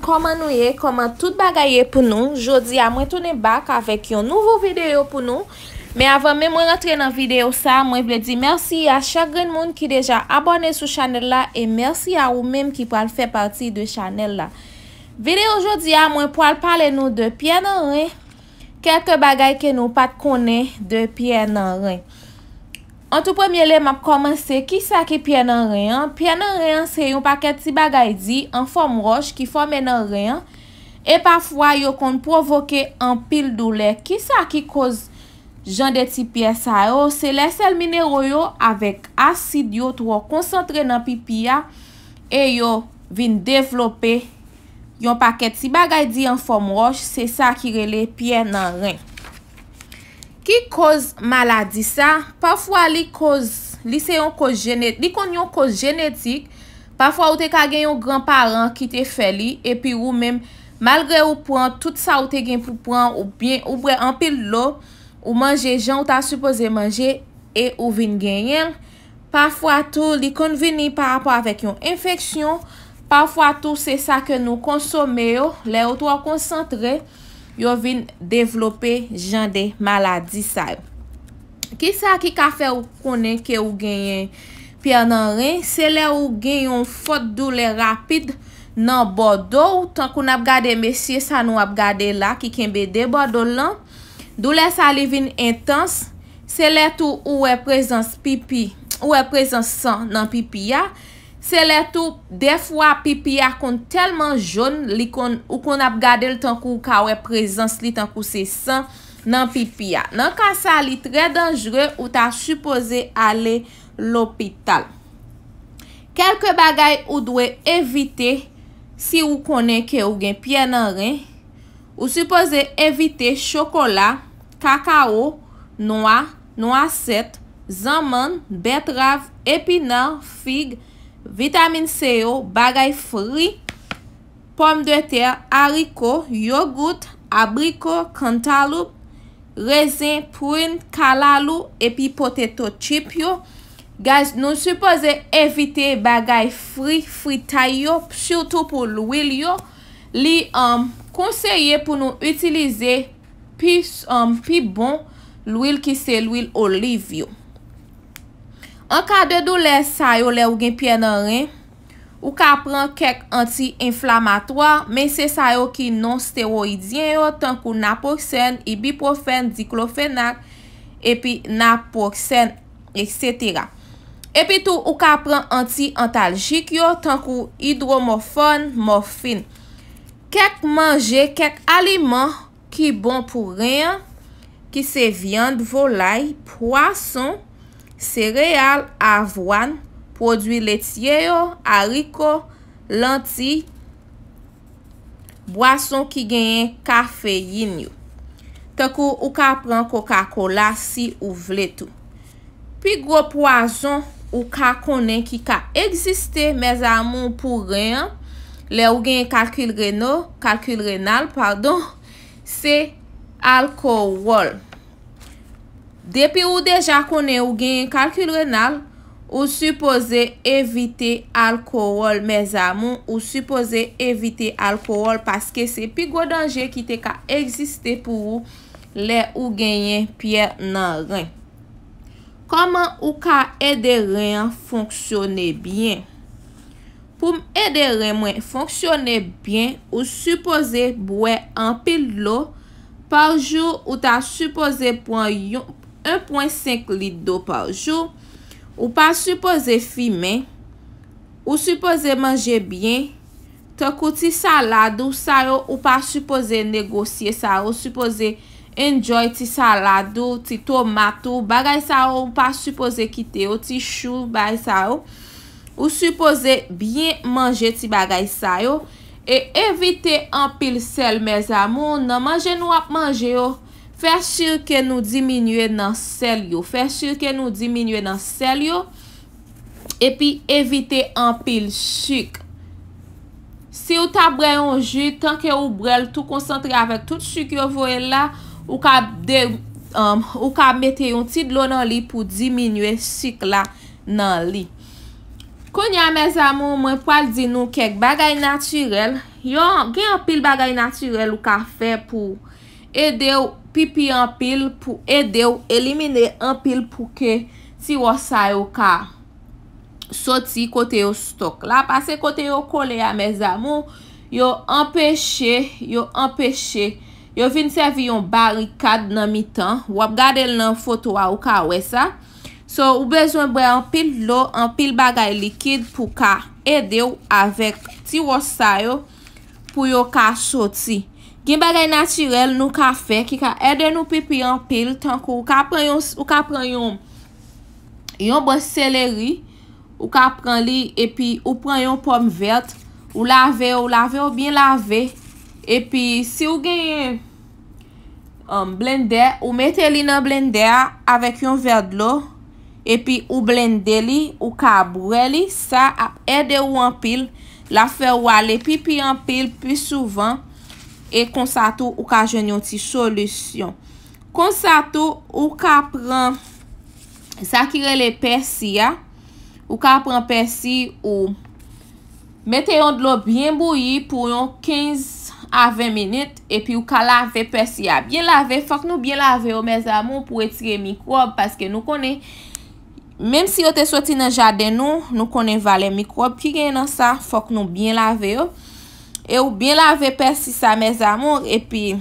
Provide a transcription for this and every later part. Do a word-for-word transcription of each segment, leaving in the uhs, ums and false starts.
Kòman nou ye? Kòman tout bagay ye pou nou? Jodi a mwen tounen back avèk yon nouvo videyo pou nou. Men avan menm mwen rantre nan videyo sa, mwen vle di mèsi a chak grenn moun ki deja abòne sou chanèl la e mèsi a ou menm ki pral fè pati de chanèl la. Videyo jodi a, mwen pral pale nou de pyè nan ren, kèlke bagay ke nou pa t konnen de pyè nan ren. An tou premye lye, m ap kòmanse. Kisa ki pyè nan ren an? Pyè nan ren an se yon pakèt ti bagay di an fòm wòch ki fòme nan ren an, e pafwa yo konn pwovoke anpil doulè. Kisa ki koz jan de ti pyè sa yo? Se lè sèl minero yo avèk asid yo twò konsantre nan pipi a e yo vin devlope yon pakèt ti bagay di an fòm wòch, se sa ki rele pyè nan ren. Ki koz maladi sa? Pafwa li koz, li se yon koz jene-, li konn yon koz jenetik. Pafwa ou te ka gen yon granparan ki te fè li, epi ou menm, malgre ou pran tout sa ou te gen pou pran, ou byen, ou bwè anpil dlo, ou manje jan ou ta sipoze manje, e ou vin genyen l. Pafwa tou, li konn vini pa rapò avèk yon enfeksyon. Pafwa tou, se sa ke nou konsome yo, lè yo twò konsantre, yo vin devlope jan de maladi sa yo. Kisa ki ka fè ou konnen ke ou genyen pyè nan ren? Se lè ou gen yon fòt doulè rapid nan bò do w, tankou n ap gade mesye sa nou ap gade la ki kenbe de bò do l lan. Doulè sa li vin entans, se lè tou ou wè prezans pipi, ou wè prezans san nan pipi a. Se lè tou, dèfwa pipi a konn tèlman jòn, li konn, ou konn ap gade l tankou ou ka wè prezans li tankou se san nan pipi a. Nan ka sa, li trè danjre, ou ta sipoze ale lopital. Kèlke bagay ou dwe evite si ou konnen ke ou gen pyè nan ren. Ou sipoze evite chokola, kakawo, nwa, nwasèt, zanmann, bètrav, epina, fig, vitamin C yo, bagay fri, pòmdetè, ariko, yogout, abriko, kantaloup, rezen, prin, kalalou, epi poteto chip yo. Guys, nou sipoze evite bagay fri, fritay yo, sitou pou lwil yo. Li, um, konseye pou nou itilize pi, um, pi bon lwil ki se lwil oliv yo. An ka de doulè sa yo, lè ou gen pyè nan ren, ou ka pran kèk anti-enflamatwa, men se sa yo ki non stewoyidyen yo, tankou naproksèn, ibipwofèn, diklofenak, epi naproksèn, etsetera. Epi tou, ou ka pran anti-antaljik yo, tankou idwomòfòn, mòfin. Kèk manje, kèk aliman ki bon pou ren an, ki se vyann volay, pwason, sereyal, avwàn, pwodui letye yo, ariko, lanti, bwason ki genyen kafeyin yo. Tankou ou ka pran Coca-Cola si ou vle tou. Pi gwo pwazon ou ka konnen ki ka egziste, mèzamou, pou ren an, lè ou genyen kalkil reno, kalkil renal, padon, se alkowòl. Depi ou deja konnen ou genyen kalkil renal, ou sipoze evite alkowòl, mèzamou, ou sipoze evite alkowòl paske se pi gwo danje ki te ka egziste pou ou lè ou genyen pyè nan ren. Kòman ou ka ede ren an fonksyone byen? Pou m ede ren mwen fonksyone byen, ou sipoze bwè anpil dlo. Pa jou, ou ta sipoze pran yon, en pwen senk lit dlo pa jou. Ou pa sipoze fimen. Ou sipoze manje byen. Tankou ti salad ou sa yo, ou pa sipoze negosye sa yo. Ou sipoze enjoy ti salad ou, ti tomat ou. Bagay sa yo, ou pa sipoze kite yo, ti chou, bagay sa yo. Ou sipoze byen manje ti bagay sa yo. E evite anpil sèl, mèzamou, nan manje nou ap manje yo. Fè si ke nou diminye nan sèl yo. Fè si ke nou diminye nan sèl yo. Epi evite anpil sik. Si w ta bwè yon ji, tanke ou bwè l tou konsantre avèk tout sik yo voye l la, ou ka de, um, ou ka mete yon ti dlo nan li pou diminye sik la nan li. Kounye a, mes amours, mwen pral di nou kèk bagay natirèl. Yo, gen anpil bagay natirèl ou ka fè pou ede w pipi anpil, pou ede w elimine anpil, pou ke ti wòs sa yo ka soti kote yo stòk la, pase kote yo kole a, mes amours, yo anpeche, yo anpeche, yo vin sèvi yon barikad nan mitan. W ap gade l nan foto a, ou ka wè sa. So, ou bezwen bwè anpil dlo, anpil bagay likid pou ka ede w avèk ti wòs sa yo, pou yo ka soti. Gen bagay natirèl nou ka fè ki ka ede nou pipi anpil, tankou ou ka pran yon, ou ka pran yon, yon branch seleri, ou ka pran li, epi ou pran yon pòm vèt, ou lave, ou lave, ou byen lave, epi si w genyen, um, blendè, ou mete li nan blendè a avèk yon vè dlo, epi ou blende li, ou ka bwè li, sa ap ede w anpil, l ap fè w ale pipi anpil pi souvan, e konsa tou ou ka jwenn yon ti solisyon. Konsa tou ou ka pran sa ki rele pèsi a, ou ka pran pèsi ou mete yon dlo byen bouyi pou yon kenz a ven minit, epi ou ka lave pèsi a. Byen lave, fòk nou byen lave yo, mes amours, pou retire mikwòb, paske nou konnen, menm si yo te soti nan jaden nou, nou konnen valè mikwòb ki gen nan sa, fòk nou byen lave yo. E ou byen lave pèsi sa, mes amours, epi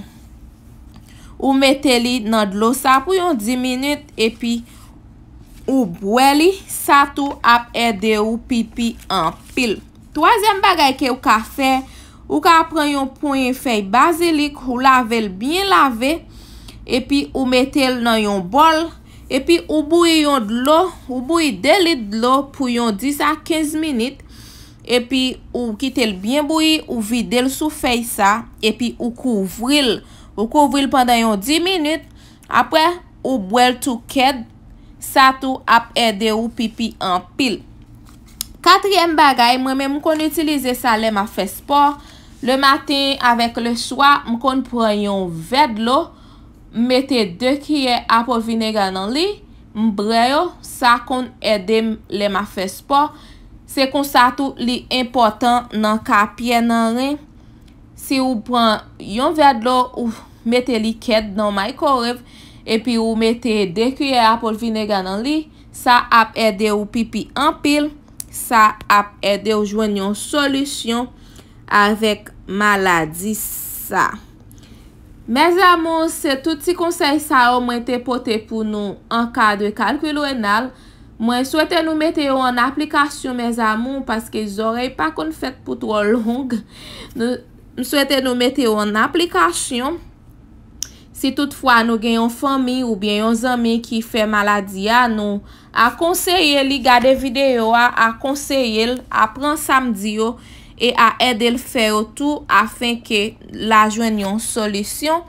ou mete li nan dlo sa pou yon dis minit, epi ou bwè li, sa tou ap ede ou pipi anpil. Twazyèm bagay ke ou ka fè, ou ka pran yon ponyen fèy bazilik, ou lave l byen lave, epi ou mete l nan yon bòl, epi ou bouyi yon dlo, ou bouyi de lit dlo pou yon dis a kenz minit, epi ou kite l byen bouyi, ou vide l sou fèy sa, epi ou kouvri l. Ou kouvri l pandan yon dis minit, apre ou bwè l tou kèd, sa tou ap ede ou pipi anpil. Katriyèm bagay, mwen menm m konn itilize sa lè m ap fè spò. Le maten avèk le swa, m konn pran yon vè dlo, m mete de kiyè apple vinegar nan li, m bwè yo, sa konn ede m lè m ap fè spò. Se konsa tou li enpòtan nan ka pyè nan ren. Si ou pran yon vè dlo, ou mete li kèd nan microwave, epi ou mete de kiyè apple vinegar nan li, sa ap ede ou pipi anpil, sa ap ede ou jwenn yon solisyon avèk maladi sa. Mes amours, se tout ti konsèy sa yo mwen te pote pou nou an ka de kalkil renal. Mwen swete nou mete yo an aplikasyon, mes amours, paske zòrèy pa konn fèt pou twò long. Nou, m swete nou mete yo an aplikasyon. Si toutfwa nou gen yon fanmi oubyen yon zanmi ki fè maladi a, nou akonseye li gade videyo a, akonseye l, aprann sa m di yo, e a ede l fè yo tou, afenke l a jwenn yon solisyon.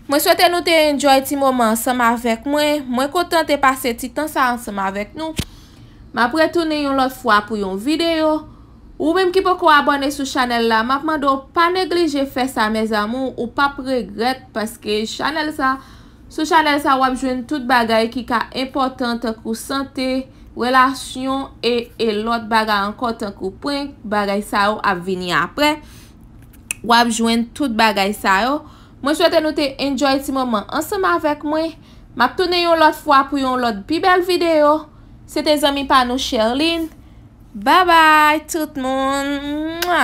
Mwen swete nou te enjoy ti moman ansanm avèk mwen. Mwen kontan te pase ti tan sa ansanm avèk nou. M ap retounen yon lòt fwa pou yon videyo. Ou menm ki poko abòne sou chanèl la, m ap mande w pa neglije fè sa, mes amours, ou p ap regrèt, paske chanèl sa, sou chanèl sa, w ap jwenn tout bagay ki ka enpòtan, tankou sante, relasyon e, e lòt bagay ankò, tankou prank, bagay sa yo ap vini apre. W ap jwenn tout bagay sa yo. Mwen swete nou te enjoy ti moman ansanm avèk mwen. M ap tounen yon lòt fwa pou yon lòt pi bèl videyo. Se te zanmi pa nou Sherline. Babay tout moun. Mwa.